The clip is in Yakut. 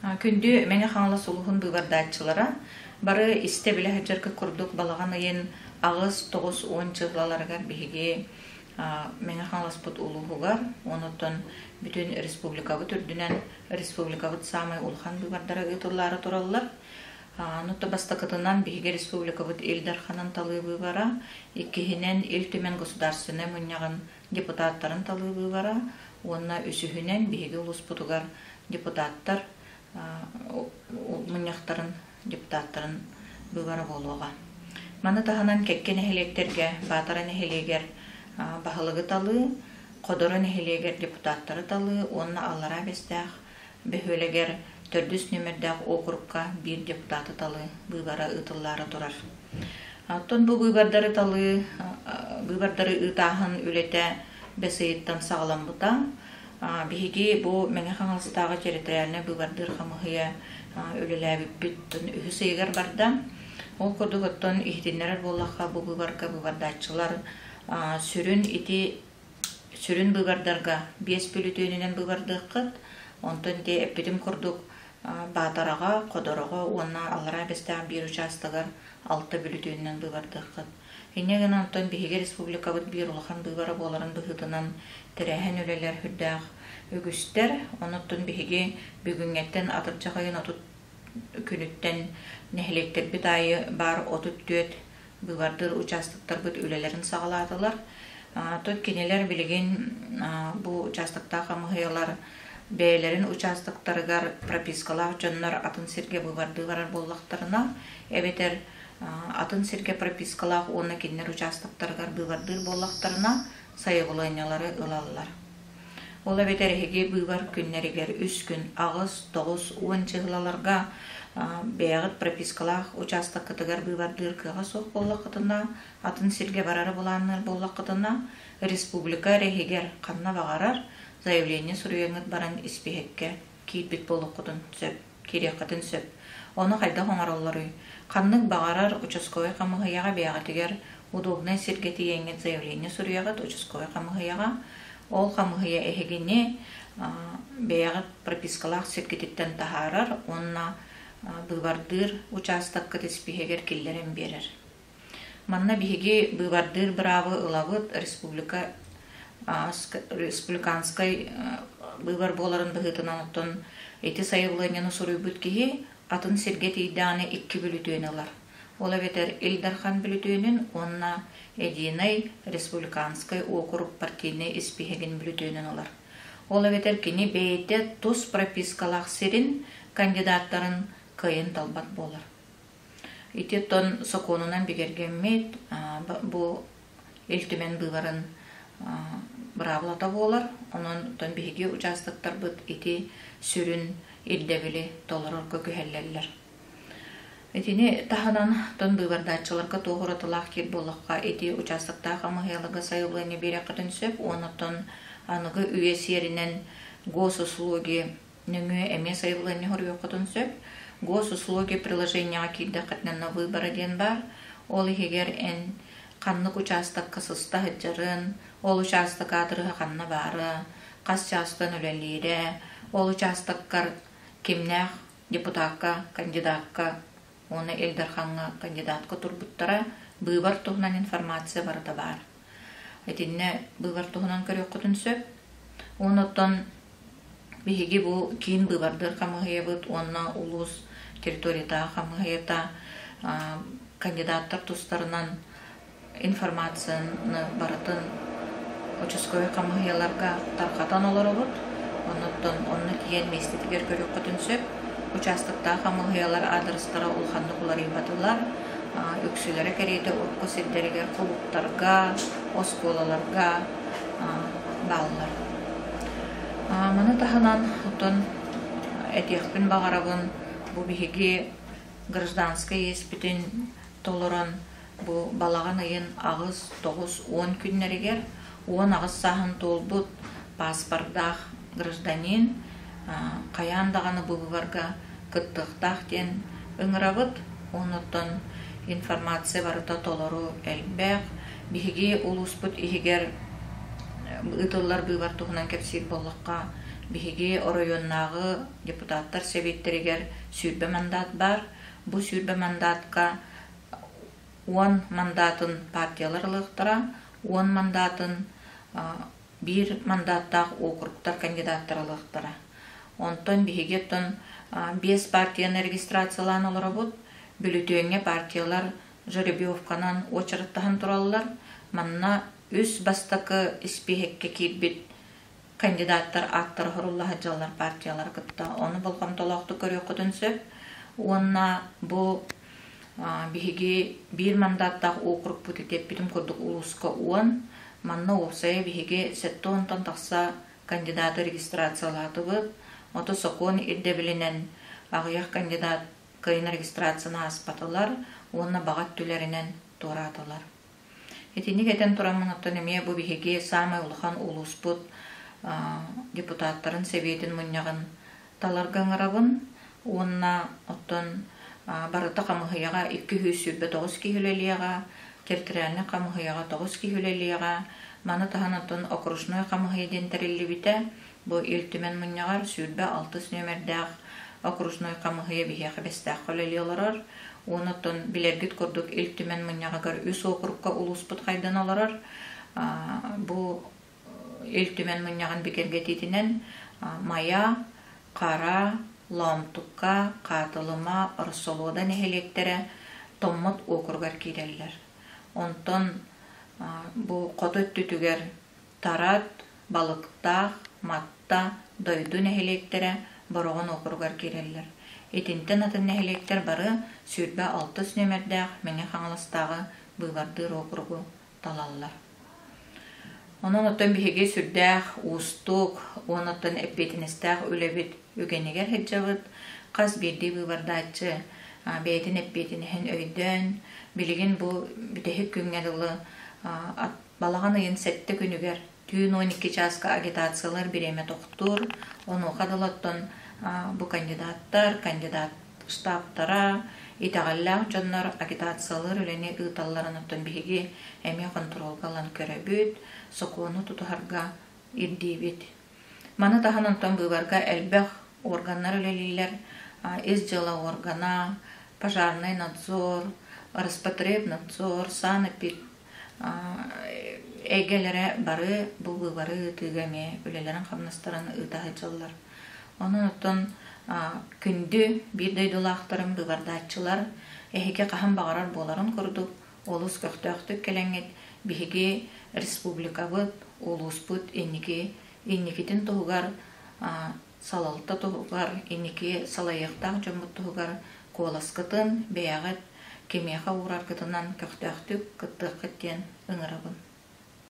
Күндү Мэҥэ Хаҥалас улууһун быыбардааччылара, бары истэ-билэ сылдьаргыт курдук балаҕан ыйын 8-9-10 чыһылаларыгар биһиги Мэҥэ Хаҥаласпыт улууһугар, онуттан бүтүн республикабыт үрдүнэн республикабыт саамай улахан быыбардара ыытыллаары тураллар. Онуттан бастакытынан биһиги республикабыт Ил Дарханын талыы быыбара, иккиһинэн Ил Түмэн Государственнай Мунньаҕын депутаттарын талыы быыбара уонна үсүһүнэн биһиги улууспутугар депутаттар мунньахтарын депутаттарын быыбара буолуоҕа. Маны таһынан кэккэ нэһилиэктэргэ Баатара нэһилиэгэр баһылыгы талыы, Ходоро нэһилиэгэр депутаттары талыы уонна Аллараа Бэстээх бөһүөлэгэр төрдүс нүөмэрдээх уокурукка биир депутаты талыы быыбара ыытыллаары турар. Оттон бу быыбардары талыы, быыбардары ыытааһын үлэтэ бэс ыйыттан саҕаламмыта. Биһиги бу Мэҥэ Хаҥаластааҕы территориальнай быыбардыыр хамыыһыйа үлэлээбиппит үһүс ыйыгар барда. Ол курдук оттон иһитиннэрэр буоллахха, бу быыбарга быыбардааччылар сүрүн ити сүрүн быыбардарга биэс бүлүтүөнүнэн быыбардыаххыт. Онтон ити эппитим курдук Баатараҕа, Ходороҕо уонна Аллараа Бэстээх биир учаастагар алта бүлүтүөнүнэн быыбардыаххыт. Инньэ гынан оттон биһиги республикабыт биир улахан быыбара буоларын быһыытынан тэрээһин үлэлэр сүрдээх үгүстэр. Онуттан биһиги бүгүҥҥэттэн атырдьах ыйын 30 күнүттэн нэһилиэктэрбит аайы баар 34 быыбардыыр участоктарбыт үлэлэрин саҕалаатылар. Тут кинилэр билигин бу участоктаах хамыыһыйалар бэйэлэрин участоктарыгар пропискалаах дьоннор атын сиргэ быыбардыы барар буоллахтарына, эбэтэр атын сиргэ пропискалаах уонна кинилэр участоктарыгар быыбардыыр буоллахтарына, сайабылыанньалары ылаллар. Ол эбэтэр эһиги быыбар күннэригэр үс күн 8, 9, 10 чыһылаларга бэйэҕит пропискалаах учаастаккытыгар быыбардыыр кыаҕа суох буоллаххытына, атын сиргэ барары былаанныыр буоллаххытына, республика эрэ иһигэр ханна баҕарар заявление суруйаҥҥыт баран испииһэккэ киирбит буолуоххутун сөп, киириэххитин сөп. Ону хайдах оҥороллоруй? Ханнык баҕарар участковай хамыыһыйаҕа бэйэҕитигэр удобнай сиргэ тиийэҥҥит заявление суруйаҕыт участковай хамыыһыйаҕа. Ол хамыыһыйа эһигини бэйэҕит пропискалаах сиргититтэн таһаарар уонна быыбардыыр учаастаккыт испииһэгэр киллэрэн биэрэр. Манна биһиги быыбардыыр быраабы ылабыт республика республиканскай быыбар буоларын быһыытынан оттон ити сайабылыанньаны суруйбут киһи атын сиргэ тиийдэҕинэ икки бүлүтүөнү ылар. Ол эбэтэр Ил Дархан бүлүтүөнүн уонна Единай республиканскай уокурук партийнай испииһэгин бүлүтүөнүн ылар. Ол эбэтэр кини бэйэтэ тус пропискалаах сирин кандидаттарын кыайан талбат буолар. Ити оттон сокуонунан бигэргэммит бу Ил Түмэн быыбарын быраабылата буолар. Онон оттон биһиги учаастактарбыт ити сүрүн ирдэбили толорорго күһэллэллэр. Итини таһынан тон быыбардааччыларга туох уратылаах диир буоллахха, ити учаастактаах хамыыһыйаларга сайабылыанньа биэриэххитин сөп уонна оттон аныгы үйэ сиэринэн госуслуги нөҥүө эмиэ сайабылыанньа суруйуоххутун сөп. Госуслуги приложениеҕа киирдэххитинэ на выборы диэн баар. Ол иһигэр эн ханнык учаастакка сыста сылдьарын, ол учаастак аадырыһа ханна баара, хас чаастан үлэлиирэ, ол учаастаккар кимнээх депутакка, кандидакка уонна Ил Дархаҥҥа кандидатка турбуттара, быыбар туһунан информация барыта баар. Итиннэ быыбар туһунан көрүөххүтүн сөп. Уонна оттон биһиги бу киин быыбардыыр хамыыһыйабыт уонна улуус территориятааҕы хамыыһыйата кандидаттар тустарынан информацияны барытын участковай хамыыһыйаларга тарҕатан олоробут. Оннуттан онно тиийэн миэстэтигэр көрүөххүтүн сөп. Участоктаах хамыыһыйалар аадырыстара улаханнык уларыйбатылар. Үксүлэрэ кэриэтэ урукку сирдэригэр кулууптарга, оскуолаларга бааллар. Маны таһынан оттон этиэхпин баҕарабын, бу биһиги гражданскай иэспитин толорон бу балаҕан ыйын 8, 9, 10 күннэригэр 18 сааһын туолбут пааспардаах гражданин хайаан даҕаны бу быыбарга кыттыахтаах диэн ыҥырабыт. Онуттан информация барыта толору элбэх. Биһиги улууспут иһигэр ыытыллар быыбар туһунан кэпсиир буоллахха, Биһиги оройуоннааҕы депутаттар сэбиэттэригэр 20 мандат баар. Бу 20 мандатка 10 мандатын партиялар ылыахтара, 10 мандатын биир мандаттаах округтар кандидаттар ылыахтара. Онтон биһиги оттон биэс партияны регистрациялаан олоробут. Бүлүтүөҥҥэ партиялар жеребьевканан уочараттаһан тураллар. Манна үс бастакы испииһэккэ киирбит кандидаттар ааттара сурулла сылдьаллар партиялары кытта. Ону болҕомтолоохтук көрүөххүтүн сөп. Уонна бу биһиги биир мандаттаах округпут ити курдук улууска 10. Манна уопсайа биһиги 70-тон тахса кандидаты регистрациялаатыбыт. Ото сокуон ирдэбилинэн аҕыйах кандидат кыайан регистрацияны ааспатылар уонна баҕа өттүлэринэн туораатылар. Итинник этэн тураммын оттон эмиэ бу биһиги саамай улахан улууспут депутаттарын сэбиэтин мунньаҕын таларга ыҥырабын уонна оттон барыта хамыһыйаҕа 229 киһи үлэлиэҕэ, территориальнай хамыһыйаҕа 9 киһи үлэлиэҕэ, маны таһынан оттон окружной хамыһыйа диэн тэриллибитэ. Бу Ил Түмэн мунньаҕар 26 нүөмэрдээх окружной хамыһыйа биһиэхэ Бэстээххэ үлэлии олорор. Уонна оттон билэргит курдук Ил Түмэн мунньаҕыгар үс округка улууспут хайдан олорор. Бу Ил Түмэн мунньаҕын бигэргэтиитинэн Майа, Хара, Лоомтукка, Хаатылыма, Ороссолуода нэһилиэктэрэ Томмот округар киирэллэр. Онтон бу хоту өттүтүгэр Тарат, Балыктаах, Матта, Дойду нэһилиэктэрэ Бороҕон округар киирэллэр. Итинтэн атын нэһилиэктэр бары 26 нүөмэрдээх Мэҥэ Хаҥаластааҕы быыбардыыр округу талаллар. Онон оттон биһиги сүрдээх уустук уонна оттон эппиэтинэстээх үлэбит үгэнигэр сылдьабыт. Хас биирдии быыбардааччы бэйэтин эппиэтинэһин өйдөөн, билигин бу бүтэһик күҥҥэ дылы балаҕан ыйын сэттэ күнүгэр түүн 12 чааска агитациялар бириэмэ тохтуур. Онуоха дылы оттон бу кандидаттар, кандидат штабтара, итэҕэллээх дьоннор агитациялыыр үлэни ыыталларын оттон биһиги эмиэ хонтуруолга ылан көрөбүт, сокуону тутуһарга ирдиибит. Маны таһынан онтон быыбарга элбэх органнар үлэлииллэр. Ис дьыала органа, пожарный надзор, Роспотребнадзор, санэпид эйгэлэрэ бары бу быыбары ыытыыга эмиэ үлэлэрин-хамнастарын ыыта сылдьаллар. Онон оттон күндү биир дойдулаахтарым быыбардааччылар эһиги хаһан баҕарар буоларын курдук олус көхтөөхтүк кэлэҥҥит биһиги республикабыт, улууспут инники инникитин туһугар салалта туһугар, инники салайыахтаах дьоммут туһугар куоласкытын бэйэҕит кимиэхэ уураргытынан көхтөөхтүк кыттыаххыт диэн ыҥырабын.